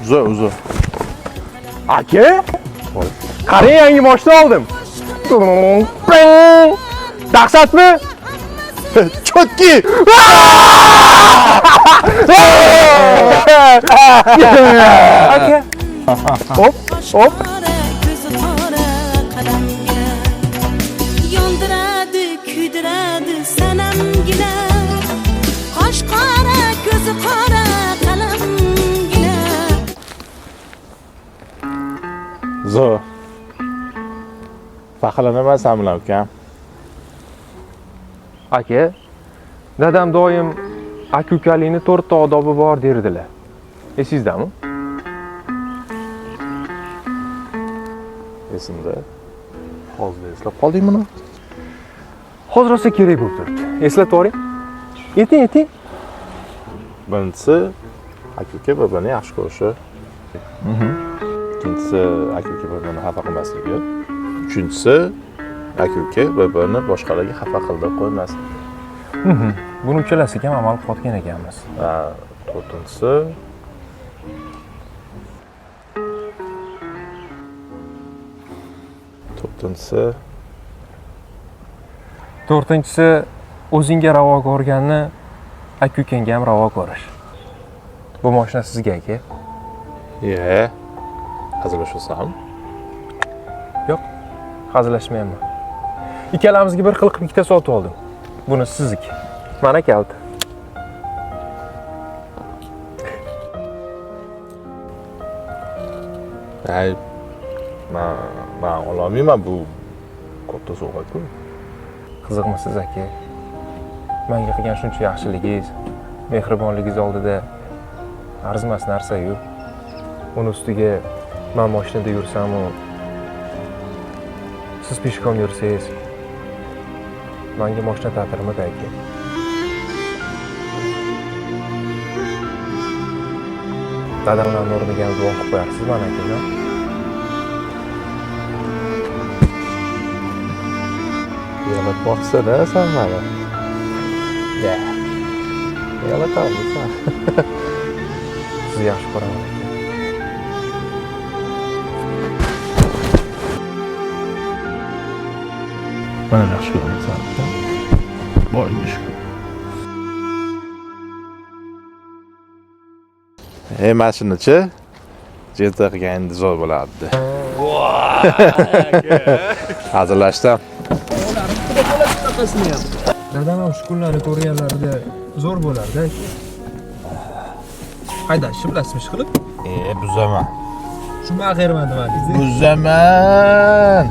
Zo'r, zo'r. Aka, qarang, yangi mashina oldim. Dahshatmi? Чётки! Aka. Hop, hop. Ko'zi qora qalamga yondiradi, kuydiradi sanamgina. Qosh qora, ko'zi qora qalamgina. Zo'r. Faxrlanaman sen bilan, ukam. Aka, dadam doim aka-ukalikni to'rtta odobi bor derdilar. Esingizdami? Esimda. Hozir eslab qolding buni? Hozir rosa kerak bo'lib turibdi. Eslatib yuboring. Ayting, ayting. Birinchisi, aka-uka bir-birini yaxshi ko'rishi. Ikkinchisi, aka-uka bir-birini xafa qilmasligi. Uchinchisi, aka-uka bir-birini boshqalarga xafa qildirib qo'ymasligi. Buni uchalasiga ham amal qilayotgan ekanmiz. Va to'rtinchisi, to'rtinchisi, To'rtinchisi, o'zingga ravo ko'rganni aka-ukangga ham ravo ko'rish. Bu mashina sizga, aka. Ye. Hazillashasan? Yo'q, hazillashmayapman. Ikkalamizga bir xil qilib ikkita sotib oldim. Buni sizniki. Mana kaliti. Ay, man ololmayman, bu katta sovg'a-ku. Qiziqmisiz, aka? Menga qilgan shuncha yaxshiligingiz, mehribonligingiz oldida arzimas narsa-yu. Uni ustiga men mashinada yursam-u, siz peshkom yursangiz, menga mashina ta'tirmidi, aka? Dadamlarning o'rniga ham duo qilib qo'yarsiz mana, akajon. Yig'latmoqchisan-a sen mani? Ya. Yig'latarmisan? Sizni yaxshi ko'raman, aka. Men ham yaxshi ko'raman seni. Boringga shukur. Mana shunichi jenta qilganingda zo'r bo'lardi. Hazillashdim. Dadam ham shu kunlarni ko'rganlarida zo'r bo'lardi, aka. Haydashni bilasizmi ish qilib? Buzaman. Shu axirman demadingiz. Buzaman.